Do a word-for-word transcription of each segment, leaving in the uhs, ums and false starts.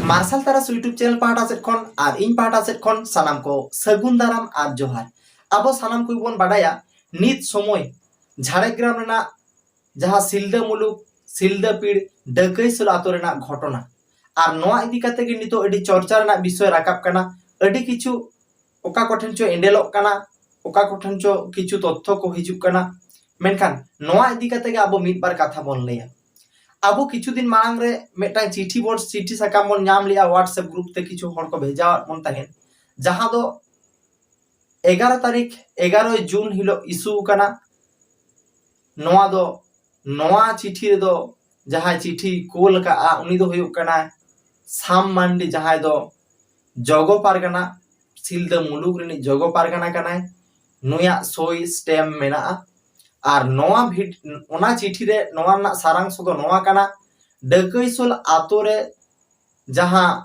ᱢᱟᱨᱥᱟᱞ ᱛᱟᱨᱟᱥ YouTube channel ᱯᱟᱦᱴᱟ ᱥᱮᱫ ᱠᱷᱚᱱ ᱟᱨ ᱤᱧ ᱯᱟᱦᱴᱟ ᱥᱮᱫ ᱠᱷᱚᱱ ᱥᱟᱱᱟᱢ ᱠᱚ ᱥᱟᱹᱜᱩᱱ ᱫᱟᱨᱟᱢ ᱟᱨ ᱡᱚᱦᱟᱨ᱾ ᱟᱵᱚ ᱥᱟᱱᱟᱢ ᱠᱚᱜᱮ ᱵᱚᱱ ᱵᱟᱰᱟᱭᱟ, ᱱᱤᱛ ᱥᱚᱢᱚᱭ ᱡᱷᱟᱲᱜᱨᱟᱢ ᱨᱮᱱᱟᱜ ᱡᱟᱦᱟᱸ ᱥᱤᱞᱫᱟᱹ ᱢᱩᱞᱩᱠ ᱥᱤᱞᱫᱟᱹ ᱯᱤᱲ ᱰᱟᱹᱠᱟᱹᱭᱥᱳᱞ ᱟᱛᱳ ᱨᱮᱱᱟᱜ ᱜᱷᱚᱴᱚᱱᱟ, ᱟᱨ ᱱᱚᱣᱟ ᱤᱫᱤ ᱠᱟᱛᱮ ᱜᱮ ᱱᱤᱛᱚᱜ ᱟᱹᱰᱤ ᱪᱚᱨᱪᱟ ᱨᱮᱱᱟᱜ ᱵᱤᱥᱚᱭ ᱨᱟᱠᱟᱵ ᱠᱟᱱᱟ᱾ ᱟᱹᱰᱤ ᱠᱤᱪᱷᱩ ᱚᱠᱟ ᱠᱚᱴᱷᱮᱱ ᱪᱚ ᱮᱸᱰᱮᱞᱚᱜ ᱠᱟᱱᱟ, ᱚᱠᱟ ᱠᱚᱴᱷᱮᱱ ᱪᱚ ᱠᱤᱪᱷᱩ ᱛᱚᱛᱛᱷᱚ ᱠᱚ ᱦᱤᱡᱩᱜ ᱠᱟᱱᱟ᱾ ᱢᱮᱱᱠᱷᱟᱱ ᱱᱚᱣᱟ ᱤᱫᱤ ᱠᱟᱛᱮ ᱜᱮ ᱟᱵᱚ ᱢᱤᱫ ᱵᱟᱨ ᱠᱟᱛᱷᱟ ᱵᱚᱱ ᱞᱟᱹᱭᱟ᱾ ᱟᱵᱚ ᱠᱤᱪᱷᱩ ᱫᱤᱱ ᱢᱟᱲᱟᱝ ᱨᱮ ᱢᱤᱫᱴᱟᱝ ᱪᱤᱴᱷᱤ ᱵᱚᱱ, ᱪᱤᱴᱷᱤ ᱥᱟᱠᱟᱢ ᱵᱚᱱ ᱧᱟᱢ ᱞᱮᱜᱼᱟ, WhatsApp group ᱛᱮ ᱠᱤᱪᱷᱩ ᱦᱚᱲ ᱠᱚ ᱵᱷᱮᱡᱟᱣᱟᱫ ᱵᱚᱱ ᱛᱟᱦᱮᱸᱫ, ᱡᱟᱦᱟᱸ ᱫᱚ ᱮᱜᱟᱨᱚ ᱛᱟᱹᱨᱤᱠᱷ, ᱮᱜᱟᱨᱚᱭ ᱡᱩᱱ ᱦᱤᱞᱳᱜ ᱤᱥᱩ ᱠᱟᱱᱟ᱾ ᱱᱚᱣᱟ ᱫᱚ ᱱᱚᱣᱟ ᱪᱤᱴᱷᱤ ᱨᱮᱫᱚ ᱡᱟᱦᱟᱸᱭ ᱪᱤᱴᱷᱤ ᱠᱳᱞ ᱟᱠᱟᱫᱼᱟ, ᱩᱱᱤ ᱫᱚ ᱦᱩᱭᱩᱜ ᱠᱟᱱᱟᱭ ᱥᱟᱢ ᱢᱟᱱᱰᱤ, ᱡᱟᱦᱟᱸᱭ ᱫᱚ ᱡᱚᱜᱚ ᱯᱟᱨᱜᱟᱱᱟ, ᱥᱤᱞᱫᱟᱹ ᱢᱩᱞᱩᱠ ᱨᱤᱱᱤᱡ ᱡᱚᱜᱚ ᱯᱟᱨᱜᱟᱱᱟ ᱠᱟᱱᱟᱭ᱾ ᱱᱩᱭᱟᱜ ᱥᱳᱭ ᱥᱴᱮᱢ ᱢᱮᱱᱟᱜᱼᱟ᱾ ᱟᱨ ᱱᱚᱣᱟ ᱵᱷᱤᱰ-, ᱚᱱᱟ ᱪᱤᱴᱷᱤ ᱨᱮ ᱱᱚᱣᱟ ᱨᱮᱱᱟᱜ ᱥᱟᱨᱟᱝᱥᱚ ᱫᱚ ᱱᱚᱣᱟ ᱠᱟᱱᱟ, ᱰᱟᱹᱠᱟᱹᱭᱥᱳᱞ ᱟᱛᱳ ᱨᱮ ᱡᱟᱦᱟᱸ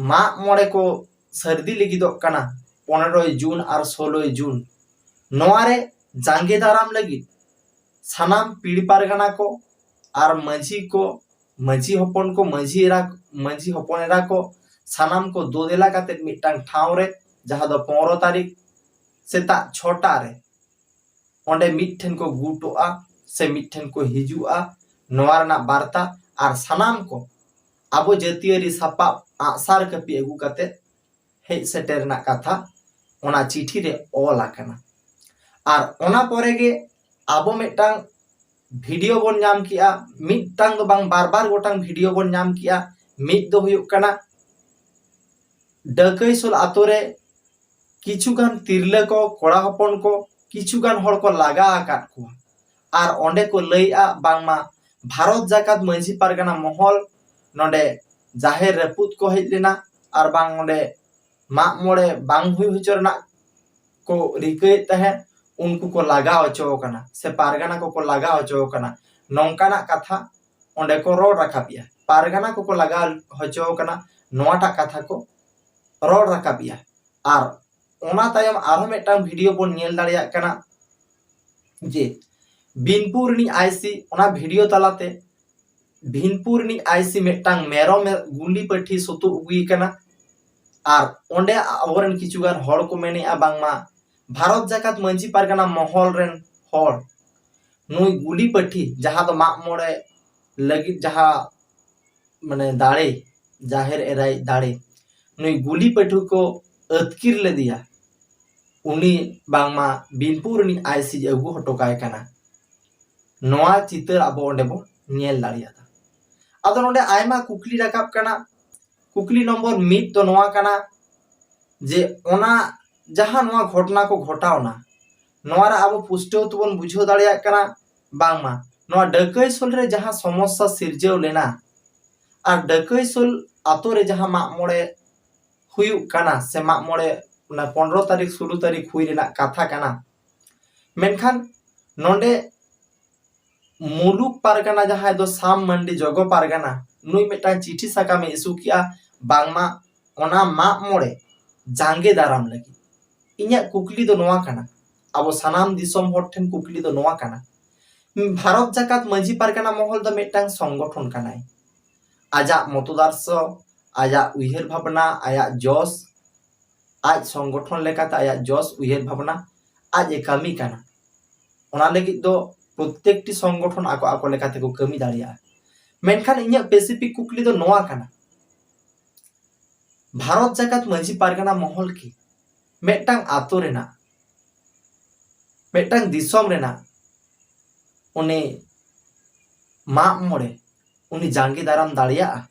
ᱢᱟᱜ ᱢᱚᱬᱮ ᱠᱚ ᱥᱟᱹᱨᱫᱤ ᱞᱟᱹᱜᱤᱫᱚᱜ ᱠᱟᱱᱟ ᱯᱚᱱᱮᱨᱚᱭ ᱡᱩᱱ ᱟᱨ ᱥᱳᱞᱳᱭ ᱡᱩᱱ, ᱱᱚᱣᱟ ᱨᱮ ᱡᱟᱸᱜᱮ ᱫᱟᱨᱟᱢ ᱞᱟᱹᱜᱤᱫ ᱥᱟᱱᱟᱢ ᱯᱤᱲ ᱯᱟᱨᱜᱟᱱᱟ ᱠᱚ ᱟᱨ ᱢᱟᱹᱡᱷᱤ ᱠᱚ, ᱢᱟᱹᱡᱷᱤ ᱦᱚᱯᱚᱱ ᱠᱚ, ᱢᱟᱹᱡᱷᱤ ᱮᱨᱟ, ᱢᱟᱹᱡᱷᱤ ᱦᱚᱯᱚᱱ ᱮᱨᱟ ᱠᱚ, ᱥᱟᱱᱟᱢ ᱠᱚ ᱫᱳᱫᱮᱞᱟ ᱠᱟᱛᱮ ᱢᱤᱫᱴᱟᱝ ᱴᱷᱟᱶ ᱨᱮ, ᱡᱟᱦᱟᱸ ᱫᱚ ᱯᱚᱱᱨᱚ ᱛᱟᱹᱨᱤᱠᱷ ᱥᱮᱛᱟᱜ ᱪᱷᱚᱴᱟ ᱨᱮ ᱚᱸᱰᱮ ᱢᱤᱫ ᱴᱷᱮᱱ ᱠᱚ ᱜᱩᱴᱚᱜᱼᱟ ᱥᱮ ᱢᱤᱫ ᱴᱷᱮᱱ ᱠᱚ ᱦᱤᱡᱩᱜᱼᱟ᱾ ᱱᱚᱣᱟ ᱨᱮᱱᱟᱜ ᱵᱟᱨᱛᱟ ᱟᱨ ᱥᱟᱱᱟᱢ ᱠᱚ ᱟᱵᱚ ᱡᱟᱹᱛᱤᱭᱟᱹᱨᱤ ᱥᱟᱯᱟᱵ ᱟᱜᱼᱥᱟᱨ ᱠᱟᱹᱯᱤ ᱟᱹᱜᱩ ᱠᱟᱛᱮ ᱦᱮᱡ ᱥᱮᱴᱮᱨ ᱨᱮᱱᱟᱜ ᱠᱟᱛᱷᱟ ᱚᱱᱟ ᱪᱤᱴᱷᱤ ᱨᱮ ᱚᱞ ᱟᱠᱟᱱᱟ᱾ ᱟᱨ ᱚᱱᱟ ᱯᱚᱨᱮ ᱜᱮ ᱟᱵᱚ ᱢᱤᱫᱴᱟᱝ ᱵᱷᱤᱰᱤᱭᱳ ᱵᱚᱱ ᱧᱟᱢ ᱠᱮᱜᱼᱟ, ᱢᱤᱫᱴᱟᱝ ᱫᱚ ᱵᱟᱝ, ᱵᱟᱨ ᱵᱟᱨ ᱜᱚᱴᱟᱝ ᱵᱷᱤᱰᱤᱭᱳ ᱵᱚᱱ ᱧᱟᱢ ᱠᱮᱜᱼᱟ᱾ ᱢᱤᱫ ᱫᱚ ᱦᱩᱭᱩᱜ ᱠᱟᱱᱟ ᱰᱟᱹᱠᱟᱹᱭᱥᱳᱞ ᱟᱛᱳ ᱨᱮ ᱠᱤᱪᱷᱩ ᱜᱟᱱ ᱛᱤᱨᱞᱟᱹ ᱠᱚ, ᱠᱚᱲᱟ ᱦᱚᱯᱚᱱ ᱠᱚ, ᱠᱤᱪᱷᱩ ᱜᱟᱱ ᱦᱚᱲ ᱠᱚ ᱞᱟᱜᱟ ᱟᱠᱟᱫ ᱠᱚᱣᱟ᱾ ᱟᱨ ᱚᱸᱰᱮ ᱠᱚ ᱞᱟᱹᱭᱮᱜᱼᱟ ᱵᱟᱝᱢᱟ ᱵᱷᱟᱨᱚᱛ ᱡᱟᱠᱟᱛ ᱢᱟᱹᱡᱷᱤ ᱯᱟᱨᱜᱟᱱᱟ ᱢᱚᱦᱚᱞ ᱱᱚᱰᱮ ᱡᱟᱦᱮᱨ ᱨᱟᱹᱯᱩᱫ ᱠᱚ ᱦᱮᱡ ᱞᱮᱱᱟ, ᱟᱨ ᱵᱟᱝ ᱚᱸᱰᱮ ᱢᱟᱜ ᱢᱚᱬᱮ ᱵᱟᱝ ᱦᱩᱭ ᱦᱚᱪᱚ ᱨᱮᱱᱟᱜ ᱠᱚ ᱨᱤᱠᱟᱹᱭᱮᱫ ᱛᱟᱦᱮᱸᱫ, ᱩᱱᱠᱩ ᱠᱚ ᱞᱟᱜᱟ ᱦᱚᱪᱚ ᱟᱠᱟᱱᱟ ᱥᱮ ᱯᱟᱨᱜᱟᱱᱟ ᱠᱚᱠᱚ ᱞᱟᱜᱟ ᱦᱚᱪᱚ ᱟᱠᱟᱱᱟ, ᱱᱚᱝᱠᱟᱱᱟᱜ ᱠᱟᱛᱷᱟ ᱚᱸᱰᱮ ᱠᱚ ᱨᱚᱲ ᱨᱟᱠᱟᱵᱮᱜᱼᱟ᱾ ᱯᱟᱨᱜᱟᱱᱟ ᱠᱚᱠᱚ ᱞᱟᱜᱟ ᱦᱚᱪᱚ ᱟᱠᱟᱱᱟ, ᱱᱚᱣᱟᱴᱟᱜ ᱠᱟᱛᱷᱟ ᱠᱚ ᱨᱚᱲ ᱨᱟᱠᱟᱵᱮᱜᱼᱟ᱾ ᱟᱨ ᱚᱱᱟ ᱛᱟᱭᱚᱢ ᱟᱨᱦᱚᱸ ᱢᱤᱫᱴᱟᱝ ᱵᱷᱤᱰᱤᱭᱳ ᱵᱚᱱ ᱧᱮᱞ ᱫᱟᱲᱮᱭᱟᱜ ᱠᱟᱱᱟ ᱡᱮ ᱵᱤᱱᱯᱩᱨ ᱨᱤᱱᱤᱡ ᱟᱭᱥᱤ ᱚᱱᱟ ᱵᱷᱤᱰᱤᱭᱳ ᱛᱟᱞᱟᱛᱮ ᱵᱷᱤᱱᱯᱩᱨ ᱨᱤᱱᱤᱡ ᱟᱭᱥᱤ ᱢᱤᱫᱴᱟᱝ ᱢᱮᱨᱚᱢ ᱮ ᱜᱩᱞᱤ ᱯᱟᱹᱴᱷᱤ ᱥᱩᱛᱩᱜ ᱟᱹᱜᱩᱭᱮ ᱠᱟᱱᱟ᱾ ᱟᱨ ᱚᱸᱰᱮ ᱟᱵᱚᱨᱮᱱ ᱠᱤᱪᱷᱩᱜᱟᱱ ᱦᱚᱲ ᱠᱚ ᱢᱮᱱᱮᱜᱼᱟ ᱵᱟᱝᱢᱟ ᱵᱷᱟᱨᱚᱛ ᱡᱟᱠᱟᱛ ᱢᱟᱹᱡᱷᱤ ᱯᱟᱨᱜᱟᱱᱟ ᱢᱚᱦᱚᱞ ᱨᱮᱱ ᱦᱚᱲ ᱱᱩᱭ ᱜᱩᱞᱤ ᱯᱟᱹᱴᱷᱤ, ᱡᱟᱦᱟᱸ ᱫᱚ ᱢᱟᱜ ᱢᱚᱬᱮ ᱞᱟᱹᱜᱤᱫ ᱡᱟᱦᱟᱸ ᱢᱟᱱᱮ ᱫᱟᱲᱮ, ᱡᱟᱦᱮᱨ ᱮᱨᱟᱭ ᱫᱟᱲᱮ, ᱱᱩᱭ ᱜᱩᱞᱤ ᱯᱟᱹᱴᱷᱤ ᱠᱚ ᱟᱹᱛᱠᱤᱨ ᱞᱮᱫᱮᱭᱟ᱾ ᱩᱱᱤ ᱵᱟᱝᱢᱟ ᱵᱤᱱᱯᱩᱨ ᱨᱤᱱᱤᱡ ᱟᱭᱥᱤ ᱟᱹᱜᱩ ᱦᱚᱴᱚ ᱠᱟᱭ ᱠᱟᱱᱟ᱾ ᱱᱚᱣᱟ ᱪᱤᱛᱟᱹᱨ ᱟᱵᱚ ᱚᱸᱰᱮ ᱵᱚᱱ ᱧᱮᱞ ᱫᱟᱲᱮᱭᱟᱫᱟ᱾ ᱟᱫᱚ ᱱᱚᱰᱮ ᱟᱭᱢᱟ ᱠᱩᱠᱞᱤ ᱨᱟᱠᱟᱵ ᱠᱟᱱᱟ᱾ ᱠᱩᱠᱞᱤ ᱱᱚᱢᱵᱚᱨ ᱢᱤᱫ ᱫᱚ ᱱᱚᱣᱟ ᱠᱟᱱᱟ ᱡᱮ ᱚᱱᱟ ᱡᱟᱦᱟᱸ ᱱᱚᱣᱟ ᱜᱷᱚᱴᱚᱱᱟ ᱠᱚ ᱜᱷᱚᱴᱟᱣᱱᱟ, ᱱᱚᱣᱟ ᱨᱮ ᱟᱵᱚ ᱯᱩᱥᱴᱟᱹᱣ ᱛᱮᱵᱚᱱ ᱵᱩᱡᱷᱟᱹᱣ ᱫᱟᱲᱮᱭᱟᱜ ᱠᱟᱱᱟ ᱵᱟᱝᱢᱟ ᱱᱚᱣᱟ ᱰᱟᱹᱠᱟᱹᱭᱥᱳᱞ ᱨᱮ ᱡᱟᱦᱟᱸ ᱥᱚᱢᱚᱥᱥᱟ ᱥᱤᱨᱡᱟᱹᱣ ᱞᱮᱱᱟ ᱟᱨ ᱰᱟᱹᱠᱟᱹᱭᱥᱳᱞ ᱟᱛᱳ ᱨᱮ ᱡᱟᱦᱟᱸ ᱢᱟᱜ ᱢᱚᱬᱮ ᱦᱩᱭᱩᱜ ᱠᱟᱱᱟ ᱥᱮ ᱢᱟᱜ ᱢᱚᱬᱮ ᱚᱱᱟ ᱯᱚᱱᱨᱚ ᱛᱟᱹᱨᱤᱠᱷ ᱥᱳᱞᱳ ᱛᱟᱹᱨᱤᱠᱷ ᱦᱩᱭ ᱨᱮᱱᱟᱜ ᱠᱟᱛᱷᱟ ᱠᱟᱱᱟ, ᱢᱮᱱᱠᱷᱟᱱ ᱱᱚᱰᱮ ᱢᱩᱞᱩᱠ ᱯᱟᱨᱜᱟᱱᱟ ᱡᱟᱦᱟᱸᱭ ᱫᱚ ᱥᱟᱢ ᱢᱟᱱᱰᱤ ᱡᱚᱜᱚ ᱯᱟᱨᱜᱟᱱᱟ ᱱᱩᱭ ᱢᱤᱫᱴᱟᱝ ᱪᱤᱴᱷᱤ ᱥᱟᱠᱟᱢᱮ ᱤᱥᱩ ᱠᱮᱜᱼᱟ ᱵᱟᱝᱢᱟ ᱚᱱᱟ ᱢᱟᱜ ᱢᱚᱬᱮ ᱡᱟᱸᱜᱮ ᱫᱟᱨᱟᱢ ᱞᱟᱹᱜᱤᱫ᱾ ᱤᱧᱟᱹᱜ ᱠᱩᱠᱞᱤ ᱫᱚ ᱱᱚᱣᱟ ᱠᱟᱱᱟ, ᱟᱵᱚ ᱥᱟᱱᱟᱢ ᱫᱤᱥᱚᱢ ᱦᱚᱲ ᱴᱷᱮᱱ ᱠᱩᱠᱞᱤ ᱫᱚ ᱱᱚᱣᱟ ᱠᱟᱱᱟ, ᱵᱷᱟᱨᱚᱛ ᱡᱟᱠᱟᱛ ᱢᱟᱹᱡᱷᱤ ᱯᱟᱨᱜᱟᱱᱟ ᱢᱚᱦᱚᱞ ᱫᱚ ᱢᱤᱫᱴᱟᱝ ᱥᱚᱝᱜᱚᱴᱷᱚᱱ ᱠᱟᱱᱟᱭ᱾ ᱟᱡᱟᱜ ᱢᱚᱛᱚᱫᱟᱨᱥᱚ, ᱟᱡᱟᱜ ᱩᱭᱦᱟᱹᱨ ᱵᱷᱟᱵᱽᱱᱟ, ᱟᱭᱟᱜ ᱡᱚᱥ, ᱟᱡ ᱥᱚᱝᱜᱚᱴᱷᱚᱱ ᱞᱮᱠᱟᱛᱮ ᱟᱭᱟᱜ ᱡᱚᱥ ᱩᱭᱦᱟᱹᱨ ᱵᱷᱟᱵᱽᱱᱟ ᱟᱡ ᱮ ᱠᱟᱹᱢᱤ ᱠᱟᱱᱟ᱾ ᱚᱱᱟ ᱞᱟᱹᱜᱤᱫ ᱫᱚ ᱯᱨᱚᱛᱮᱠᱴᱤ ᱥᱚᱝᱜᱚᱴᱷᱚᱱ ᱟᱠᱚ ᱟᱠᱚ ᱞᱮᱠᱟ ᱛᱮᱠᱚ ᱠᱟᱹᱢᱤ ᱫᱟᱲᱮᱭᱟᱜᱼᱟ᱾ ᱢᱮᱱᱠᱷᱟᱱ ᱤᱧᱟᱹᱜ ᱯᱮᱥᱤᱯᱷᱤᱠ ᱠᱩᱠᱞᱤ ᱫᱚ ᱱᱚᱣᱟ ᱠᱟᱱᱟ, ᱵᱷᱟᱨᱚᱛ ᱡᱟᱠᱟᱛ ᱢᱟᱹᱡᱷᱤ ᱯᱟᱨᱜᱟᱱᱟ ᱢᱚᱦᱚᱞ ᱠᱤ ᱢᱤᱫᱴᱟᱝ ᱟᱛᱳ ᱨᱮᱱᱟᱜ, ᱢᱤᱫᱴᱟᱝ ᱫᱤᱥᱚᱢ ᱨᱮᱱᱟᱜ ᱩᱱᱤ ᱢᱟᱜ ᱢᱚᱬᱮ ᱩᱱᱤ ᱡᱟᱸᱜᱮ ᱫᱟᱨᱟᱢ ᱫᱟᱲᱮᱭᱟᱜᱼᱟ?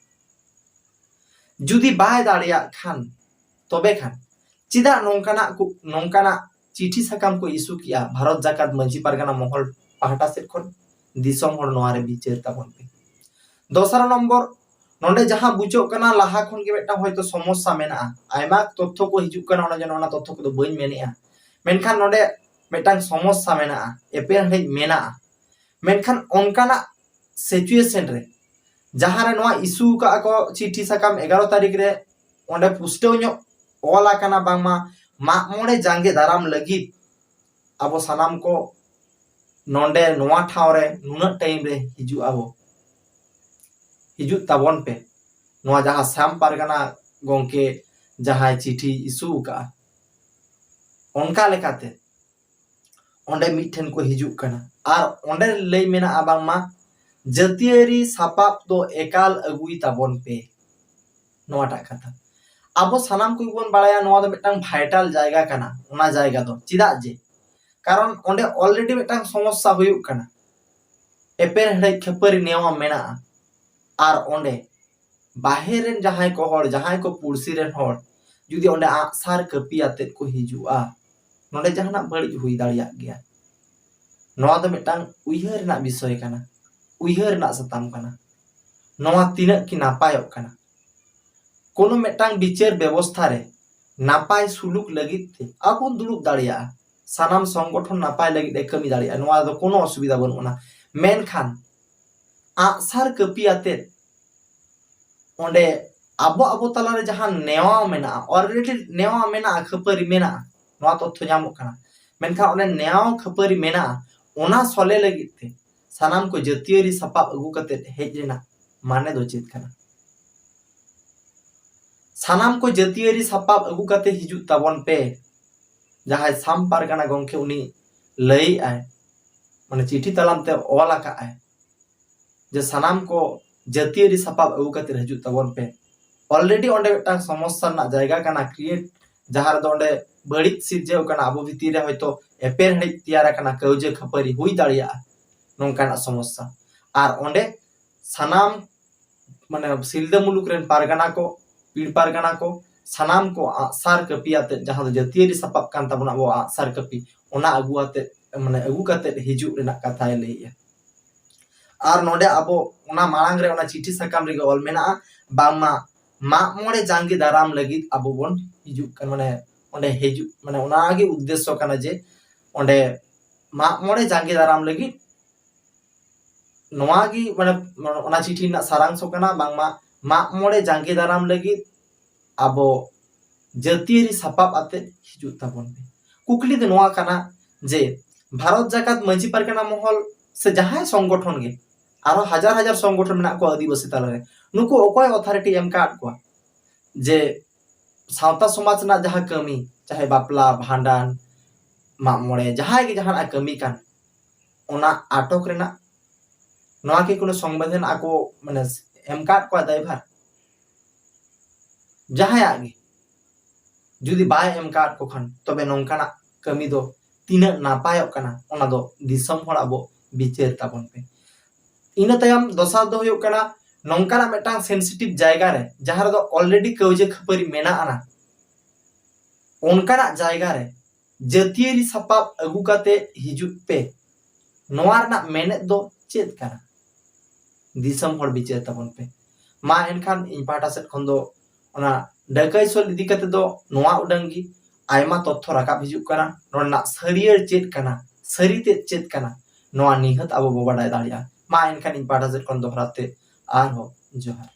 ᱡᱩᱫᱤ ᱵᱟᱭ ᱫᱟᱲᱮᱭᱟᱜ ᱠᱷᱟᱱ, ᱛᱚᱵᱮ ᱠᱷᱟᱱ ᱪᱮᱫᱟᱜ ᱱᱚᱝᱠᱟᱱᱟᱜ ᱠᱚ, ᱱᱚᱝᱠᱟᱱᱟᱜ ᱪᱤᱴᱷᱤ ᱥᱟᱠᱟᱢ ᱠᱚ ᱤᱥᱩ ᱠᱮᱜᱼᱟ ᱵᱷᱟᱨᱚᱛ ᱡᱟᱠᱟᱛ ᱢᱟᱹᱡᱷᱤ ᱯᱟᱨᱜᱟᱱᱟ ᱢᱚᱦᱚᱞ ᱯᱟᱦᱴᱟ ᱥᱮᱫ ᱠᱷᱚᱱ? ᱫᱤᱥᱚᱢ ᱦᱚᱲ ᱱᱚᱣᱟ ᱨᱮ ᱵᱤᱪᱟᱹᱨ ᱛᱟᱵᱚᱱ ᱯᱮ᱾ ᱫᱚᱥᱟᱨ ᱱᱚᱢᱵᱚᱨ, ᱱᱚᱰᱮ ᱡᱟᱦᱟᱸ ᱵᱩᱡᱷᱟᱹᱜ ᱠᱟᱱᱟ ᱞᱟᱦᱟ ᱠᱷᱚᱱ ᱜᱮ ᱢᱤᱫᱴᱟᱝ ᱦᱚᱭᱛᱳ ᱥᱚᱢᱚᱥᱥᱟ ᱢᱮᱱᱟᱜᱼᱟ, ᱟᱭᱢᱟ ᱛᱚᱛᱛᱷᱚ ᱠᱚ ᱦᱤᱡᱩᱜ ᱠᱟᱱᱟ, ᱚᱱᱟ ᱡᱮᱱᱚ ᱚᱱᱟ ᱛᱚᱛᱛᱷᱚ ᱠᱚᱫᱚ ᱵᱟᱹᱧ ᱢᱮᱱᱮᱜᱼᱟ, ᱢᱮᱱᱠᱷᱟᱱ ᱱᱚᱰᱮ ᱢᱤᱫᱴᱟᱝ ᱥᱚᱢᱚᱥᱥᱟ ᱢᱮᱱᱟᱜᱼᱟ, ᱮᱯᱮᱨᱦᱮᱸᱰᱮᱡ ᱢᱮᱱᱟᱜᱼᱟ, ᱢᱮᱱᱠᱷᱟᱱ ᱚᱱᱠᱟᱱᱟᱜ ᱥᱤᱪᱩᱭᱮᱥᱚᱱ ᱨᱮ ᱡᱟᱦᱟᱸ ᱨᱮ ᱱᱚᱣᱟ ᱤᱥᱩ ᱠᱟᱜᱼᱟ ᱠᱚ ᱪᱤᱴᱷᱤ ᱥᱟᱠᱟᱢ ᱮᱜᱟᱨᱚ ᱛᱟᱹᱨᱤᱠᱷ ᱨᱮ, ᱚᱸᱰᱮ ᱯᱩᱥᱴᱟᱹᱣ ᱧᱚᱜ ᱚᱞ ᱟᱠᱟᱱᱟ ᱵᱟᱝᱢᱟ ᱢᱟᱜ ᱢᱚᱬᱮ ᱡᱟᱸᱜᱮ ᱫᱟᱨᱟᱢ ᱞᱟᱹᱜᱤᱫ ᱟᱵᱚ ᱥᱟᱱᱟᱢ ᱠᱚ ᱱᱚᱰᱮ ᱱᱚᱣᱟ ᱴᱷᱟᱶ ᱨᱮ ᱱᱩᱱᱟᱹᱜ ᱴᱟᱭᱤᱢ ᱨᱮ ᱦᱤᱡᱩᱜ ᱟᱵᱚ᱾ ᱦᱤᱡᱩᱜ ᱛᱟᱵᱚᱱ ᱯᱮ, ᱱᱚᱣᱟ ᱡᱟᱦᱟᱸ ᱥᱟᱢ ᱯᱟᱨᱜᱟᱱᱟ ᱜᱚᱢᱠᱮ ᱡᱟᱦᱟᱸᱭ ᱪᱤᱴᱷᱤ ᱤᱥᱩ ᱟᱠᱟᱫᱼᱟ, ᱚᱱᱠᱟ ᱞᱮᱠᱟᱛᱮ ᱚᱸᱰᱮ ᱢᱤᱫᱴᱷᱮᱱ ᱠᱚ ᱦᱤᱡᱩᱜ ᱠᱟᱱᱟ᱾ ᱟᱨ ᱚᱸᱰᱮ ᱞᱟᱹᱭ ᱢᱮᱱᱟᱜᱼᱟ ᱵᱟᱝᱢᱟ ᱡᱟᱹᱛᱤᱭᱟᱹᱨᱤ ᱥᱟᱯᱟᱵ ᱫᱚ ᱮᱠᱟᱞ ᱟᱹᱜᱩᱭ ᱛᱟᱵᱚᱱ ᱯᱮ᱾ ᱱᱚᱣᱟᱴᱟᱜ ᱠᱟᱛᱷᱟ ᱟᱵᱚ ᱥᱟᱱᱟᱢ ᱠᱚᱜᱮ ᱵᱚᱱ ᱵᱟᱲᱟᱭᱟ, ᱱᱚᱣᱟ ᱫᱚ ᱢᱤᱫᱴᱟᱝ ᱵᱷᱟᱭᱴᱟᱞ ᱡᱟᱭᱜᱟ ᱠᱟᱱᱟ᱾ ᱚᱱᱟ ᱡᱟᱭᱜᱟ ᱫᱚ ᱪᱮᱫᱟᱜ ᱡᱮ, ᱠᱟᱨᱚᱱ ᱚᱸᱰᱮ ᱚᱞᱨᱮᱰᱤ ᱢᱤᱫᱴᱟᱝ ᱥᱚᱢᱚᱥᱥᱟ ᱦᱩᱭᱩᱜ ᱠᱟᱱᱟ, ᱮᱯᱮᱨ ᱦᱮᱸᱰᱮᱡ ᱠᱷᱟᱹᱯᱟᱹᱨᱤ ᱱᱮᱣᱟ ᱢᱮᱱᱟᱜᱼᱟ᱾ ᱟᱨ ᱚᱸᱰᱮ ᱵᱟᱦᱮᱨ ᱨᱮᱱ ᱡᱟᱦᱟᱸᱭ ᱠᱚ ᱦᱚᱲ, ᱡᱟᱦᱟᱸᱭ ᱠᱚ ᱯᱩᱲᱥᱤ ᱨᱮᱱ ᱦᱚᱲ ᱡᱩᱫᱤ ᱚᱸᱰᱮ ᱟᱸᱜᱼᱥᱟᱨ ᱠᱟᱹᱯᱤ ᱟᱛᱮᱫ ᱠᱚ ᱦᱤᱡᱩᱜᱼᱟ, ᱱᱚᱰᱮ ᱡᱟᱦᱟᱱᱟᱜ ᱵᱟᱹᱲᱤᱡ ᱦᱩᱭ ᱫᱟᱲᱮᱭᱟᱜ ᱜᱮᱭᱟ᱾ ᱱᱚᱣᱟ ᱫᱚ ᱢᱤᱫᱴᱟᱝ ᱩᱭᱦᱟᱹᱨ ᱨᱮᱱᱟᱜ ᱵᱤᱥᱚᱭ ᱠᱟᱱᱟ, ᱩᱭᱦᱟᱹᱨ ᱨᱮᱱᱟᱜ ᱥᱟᱛᱟᱢ ᱠᱟᱱᱟ᱾ ᱱᱚᱣᱟ ᱛᱤᱱᱟᱹᱜ ᱠᱤ ᱱᱟᱯᱟᱭᱚᱜ ᱠᱟᱱᱟ? ᱠᱳᱱᱳ ᱢᱤᱫᱴᱟᱝ ᱵᱤᱪᱟᱹᱨ ᱵᱮᱵᱚᱥᱛᱷᱟ ᱨᱮ ᱱᱟᱯᱟᱭ ᱥᱩᱞᱩᱠ ᱞᱟᱹᱜᱤᱫ ᱛᱮ ᱟᱵᱚ ᱵᱚᱱ ᱫᱩᱲᱩᱵ ᱫᱟᱲᱮᱭᱟᱜᱼᱟ, ᱥᱟᱱᱟᱢ ᱥᱚᱝᱜᱚᱴᱷᱚᱱ ᱱᱟᱯᱟᱭ ᱞᱟᱹᱜᱤᱫ ᱮ ᱠᱟᱹᱢᱤ ᱫᱟᱲᱮᱭᱟᱜᱼᱟ, ᱱᱚᱣᱟ ᱫᱚ ᱠᱳᱱᱳ ᱚᱥᱩᱵᱤᱫᱷᱟ ᱵᱟᱹᱱᱩᱜ ᱟᱱᱟ᱾ ᱢᱮᱱᱠᱷᱟᱱ ᱟᱸᱜᱼᱥᱟᱨ ᱠᱟᱹᱯᱤ ᱟᱛᱮᱫ ᱚᱸᱰᱮ ᱟᱵᱚ ᱟᱵᱚ ᱛᱟᱞᱟᱨᱮ ᱡᱟᱦᱟᱸ ᱱᱮᱣᱟ ᱢᱮᱱᱟᱜᱼᱟ, ᱚᱞᱨᱮᱰᱤ ᱱᱮᱣᱟ ᱢᱮᱱᱟᱜᱼᱟ, ᱠᱷᱟᱹᱯᱟᱹᱨᱤ ᱢᱮᱱᱟᱜᱼᱟ, ᱱᱚᱣᱟ ᱛᱚᱛᱛᱷᱚ ᱧᱟᱢᱚᱜ ᱠᱟᱱᱟ᱾ ᱢᱮᱱᱠᱷᱟᱱ ᱚᱸᱰᱮ ᱱᱮᱣᱟ ᱠᱷᱟᱹᱯᱟᱹᱨᱤ ᱢᱮᱱᱟᱜᱼᱟ, ᱚᱱᱟ ᱥᱚᱞᱦᱮ ᱞᱟᱹᱜᱤᱫ ᱛᱮ ᱥᱟᱱᱟᱢ ᱠᱚ ᱡᱟᱹᱛᱤᱭᱟᱹᱨᱤ ᱥᱟᱯᱟᱵ ᱟᱹᱜᱩ ᱠᱟᱛᱮᱫ ᱦᱮᱡ ᱨᱮᱱᱟᱜ ᱢᱟᱱᱮ ᱫᱚ ᱪᱮᱫ ᱠᱟᱱᱟ? ᱥᱟᱱᱟᱢ ᱠᱚ ᱡᱟᱹᱛᱤᱭᱟᱹᱨᱤ ᱥᱟᱯᱟᱵ ᱟᱹᱜᱩ ᱠᱟᱛᱮ ᱦᱤᱡᱩᱜ ᱛᱟᱵᱚᱱ ᱯᱮ᱾ ᱡᱟᱦᱟᱸᱭ ᱥᱟᱢ ᱯᱟᱨᱜᱟᱱᱟ ᱜᱚᱢᱠᱮ ᱩᱱᱤ ᱞᱟᱹᱭᱮᱫᱼᱟᱭ, ᱢᱟᱱᱮ ᱪᱤᱴᱷᱤ ᱛᱟᱞᱟᱢ ᱛᱮ ᱚᱞ ᱟᱠᱟᱫᱼᱟᱭ ᱡᱮ ᱥᱟᱱᱟᱢ ᱠᱚ ᱡᱟᱹᱛᱤᱭᱟᱹᱨᱤ ᱥᱟᱯᱟᱵ ᱟᱹᱜᱩ ᱠᱟᱛᱮ ᱦᱤᱡᱩᱜ ᱛᱟᱵᱚᱱ ᱯᱮ᱾ ᱚᱞᱨᱮᱰᱤ ᱚᱸᱰᱮ ᱢᱤᱫᱴᱟᱝ ᱥᱚᱢᱚᱥᱥᱟ ᱨᱮᱱᱟᱜ ᱡᱟᱭᱜᱟ ᱠᱟᱱᱟ, ᱠᱨᱤᱭᱮᱴ, ᱡᱟᱦᱟᱸ ᱨᱮᱫᱚ ᱚᱸᱰᱮ ᱵᱟᱹᱲᱤᱡ ᱥᱤᱨᱡᱟᱹᱣ ᱠᱟᱱᱟ, ᱟᱵᱚ ᱵᱷᱤᱛᱤᱨ ᱨᱮ ᱦᱚᱭᱛᱳ ᱮᱯᱮᱨ ᱦᱮᱸᱰᱮᱡ ᱛᱮᱭᱟᱨ ᱟᱠᱟᱱᱟ, ᱠᱟᱹᱣᱡᱟᱹ ᱠᱷᱟᱹᱯᱟᱹᱨᱤ ᱦᱩᱭ ᱫᱟᱲᱮᱭᱟᱜᱼᱟ, ᱱᱚᱝᱠᱟᱱᱟᱜ ᱥᱚᱢᱚᱥᱥᱟ᱾ ᱟᱨ ᱚᱸᱰᱮ ᱥᱟᱱᱟᱢ ᱢᱟᱱᱮ ᱥᱤᱞᱫᱟᱹ ᱢᱩᱞᱩᱠ ᱨᱮᱱ ᱯᱟᱨᱜᱟᱱᱟ ᱠᱚ, ᱯᱤᱲ ᱯᱟᱨᱜᱟᱱᱟ ᱠᱚ, ᱥᱟᱱᱟᱢ ᱠᱚ ᱟᱸᱜᱼᱥᱟᱨ ᱠᱟᱹᱯᱤ ᱟᱛᱮᱫ, ᱡᱟᱦᱟᱸ ᱫᱚ ᱡᱟᱹᱛᱤᱭᱟᱹᱨᱤ ᱥᱟᱯᱟᱵ ᱠᱟᱱ ᱛᱟᱵᱚᱱᱟ ᱟᱵᱚᱣᱟᱜ ᱟᱸᱜᱼᱥᱟᱨ ᱠᱟᱹᱯᱤ, ᱚᱱᱟ ᱟᱹᱜᱩ ᱟᱛᱮᱫ, ᱢᱟᱱᱮ ᱟᱹᱜᱩ ᱠᱟᱛᱮᱫ ᱦᱤᱡᱩᱜ ᱨᱮᱱᱟᱜ ᱠᱟᱛᱷᱟᱭ ᱞᱟᱹᱭᱮᱜᱼᱟ᱾ ᱟᱨ ᱱᱚᱰᱮ ᱟᱵᱚ ᱚᱱᱟ ᱢᱟᱲᱟᱝ ᱨᱮ ᱚᱱᱟ ᱪᱤᱴᱷᱤ ᱥᱟᱠᱟᱢ ᱨᱮᱜᱮ ᱚᱞ ᱢᱮᱱᱟᱜᱼᱟ, ᱵᱟᱝᱢᱟ ᱢᱟᱜ ᱢᱚᱬᱮ ᱡᱟᱸᱜᱮ ᱫᱟᱨᱟᱢ ᱞᱟᱹᱜᱤᱫ ᱟᱵᱚ ᱵᱚᱱ ᱦᱤᱡᱩᱜ ᱠᱟᱱᱟ, ᱢᱟᱱᱮ ᱚᱸᱰᱮ ᱦᱤᱡᱩᱜ, ᱢᱟᱱᱮ ᱚᱱᱟᱜᱮ ᱩᱫᱽᱫᱮᱥᱥᱚ ᱠᱟᱱᱟ ᱡᱮ ᱚᱸᱰᱮ ᱢᱟᱜ ᱢᱚᱬᱮ ᱡᱟᱸᱜᱮ ᱫᱟᱨᱟᱢ ᱞᱟᱹᱜᱤᱫ᱾ ᱱᱚᱣᱟ ᱜᱮ ᱢᱟᱱᱮ ᱚᱱᱟ ᱪᱤᱴᱷᱤ ᱨᱮᱱᱟᱜ ᱥᱟᱨᱟᱝᱥᱚ ᱠᱟᱱᱟ, ᱵᱟᱝᱢᱟ ᱢᱟᱜ ᱢᱚᱬᱮ ᱡᱟᱸᱜᱮ ᱫᱟᱨᱟᱢ ᱞᱟᱹᱜᱤᱫ ᱟᱵᱚ ᱡᱟᱹᱛᱤᱭᱟᱹᱨᱤ ᱥᱟᱯᱟᱵ ᱟᱛᱮᱫ ᱦᱤᱡᱩᱜ ᱛᱟᱵᱚᱱ ᱯᱮ᱾ ᱠᱩᱠᱞᱤ ᱫᱚ ᱱᱚᱣᱟ ᱠᱟᱱᱟ ᱡᱮ ᱵᱷᱟᱨᱚᱛ ᱡᱟᱠᱟᱛ ᱢᱟᱹᱡᱷᱤ ᱯᱟᱨᱜᱟᱱᱟ ᱢᱚᱦᱚᱞ ᱥᱮ ᱡᱟᱦᱟᱸᱭ ᱥᱚᱝᱜᱚᱴᱷᱚᱱ ᱜᱮ ᱟᱨᱦᱚᱸ ᱦᱟᱡᱟᱨ ᱦᱟᱡᱟᱨ ᱥᱚᱝᱜᱚᱴᱷᱚᱱ ᱢᱮᱱᱟᱜ ᱠᱚᱣᱟ ᱟᱹᱫᱤᱵᱟᱹᱥᱤ ᱛᱟᱞᱟᱨᱮ᱾ ᱱᱩᱠᱩ ᱚᱠᱚᱭ ᱚᱛᱷᱟᱨᱤᱴᱤ ᱮᱢ ᱟᱠᱟᱫ ᱠᱚᱣᱟ ᱡᱮ ᱥᱟᱶᱛᱟ ᱥᱚᱢᱟᱡᱽ ᱨᱮᱱᱟᱜ ᱡᱟᱦᱟᱸ ᱠᱟᱹᱢᱤ, ᱪᱟᱦᱮ ᱵᱟᱯᱞᱟ, ᱵᱷᱟᱸᱰᱟᱱ, ᱢᱟᱜ ᱢᱚᱬᱮ, ᱡᱟᱦᱟᱸᱭ ᱜᱮ ᱡᱟᱦᱟᱱᱟᱜ ᱠᱟᱹᱢᱤ ᱠᱟᱱ, ᱚᱱᱟ ᱟᱴᱚᱠ ᱨᱮᱱᱟᱜ ᱱᱚᱣᱟ ᱠᱤ ᱠᱳᱱᱳ ᱥᱚᱝᱵᱤᱫᱷᱟᱱ ᱟᱠᱚ ᱢᱟᱱᱮ ᱮᱢ ᱟᱠᱟᱫ ᱠᱚᱣᱟ ᱫᱟᱭᱵᱷᱟᱨ? ᱡᱟᱦᱟᱸᱭᱟᱜ ᱜᱮ ᱡᱩᱫᱤ ᱵᱟᱭ ᱮᱢ ᱟᱠᱟᱫ ᱠᱚ ᱠᱷᱟᱱ, ᱛᱚᱵᱮ ᱱᱚᱝᱠᱟᱱᱟᱜ ᱠᱟᱹᱢᱤ ᱫᱚ ᱛᱤᱱᱟᱹᱜ ᱱᱟᱯᱟᱭᱚᱜ ᱠᱟᱱᱟ, ᱚᱱᱟ ᱫᱚ ᱫᱤᱥᱚᱢ ᱦᱚᱲ ᱟᱵᱚ ᱵᱤᱪᱟᱹᱨ ᱛᱟᱵᱚᱱ ᱯᱮ᱾ ᱤᱱᱟᱹ ᱛᱟᱭᱚᱢ ᱫᱚᱥᱟᱨ ᱫᱚ ᱦᱩᱭᱩᱜ ᱠᱟᱱᱟ, ᱱᱚᱝᱠᱟᱱᱟᱜ ᱢᱤᱫᱴᱟᱝ ᱥᱮᱱᱥᱤᱴᱤᱵᱷ ᱡᱟᱭᱜᱟ ᱨᱮ, ᱡᱟᱦᱟᱸ ᱨᱮᱫᱚ ᱚᱞᱨᱮᱰᱤ ᱠᱟᱹᱣᱡᱟᱹ ᱠᱷᱟᱹᱯᱟᱹᱨᱤ ᱢᱮᱱᱟᱜ ᱟᱱᱟ, ᱚᱱᱠᱟᱱᱟᱜ ᱡᱟᱭᱜᱟ ᱨᱮ ᱡᱟᱹᱛᱤᱭᱟᱹᱨᱤ ᱥᱟᱯᱟᱵ ᱟᱹᱜᱩ ᱠᱟᱛᱮ ᱦᱤᱡᱩᱜ ᱯᱮ᱾ ᱱᱚᱣᱟ ᱨᱮᱱᱟᱜ ᱢᱮᱱᱮᱫ ᱫᱚ ᱪᱮᱫ ᱠᱟᱱᱟ? ᱫᱤᱥᱚᱢ ᱦᱚᱲ ᱵᱤᱪᱟᱹᱨ ᱛᱟᱵᱚᱱ ᱯᱮ᱾ ᱢᱟ ᱮᱱᱠᱷᱟᱱ ᱤᱧ ᱯᱟᱦᱴᱟ ᱥᱮᱫ ᱠᱷᱚᱱ ᱫᱚ ᱚᱱᱟ ᱰᱟᱹᱠᱟᱹᱭ ᱥᱳᱞ ᱤᱫᱤ ᱠᱟᱛᱮ ᱫᱚ ᱱᱚᱣᱟ ᱩᱰᱟᱹᱝ ᱜᱮ᱾ ᱟᱭᱢᱟ ᱛᱚᱛᱛᱷᱚ ᱨᱟᱠᱟᱵ ᱦᱤᱡᱩᱜ ᱠᱟᱱᱟ, ᱱᱚᱰᱮᱱᱟᱜ ᱥᱟᱹᱨᱤᱭᱟᱹᱲ ᱪᱮᱫ ᱠᱟᱱᱟ, ᱥᱟᱹᱨᱤ ᱛᱮᱫ ᱪᱮᱫ ᱠᱟᱱᱟ, ᱱᱚᱣᱟ ᱱᱤᱦᱟᱹᱛ ᱟᱵᱚ ᱵᱚ ᱵᱟᱰᱟᱭ ᱫᱟᱲᱮᱭᱟᱜᱼᱟ᱾ ᱢᱟ ᱮᱱᱠᱷᱟᱱ ᱤᱧ ᱯᱟᱦᱴᱟ ᱥᱮᱫ ᱠᱷᱚᱱ ᱫᱚᱦᱲᱟ ᱛᱮ ᱟᱨᱦᱚᱸ ᱡᱚᱦᱟᱨ᱾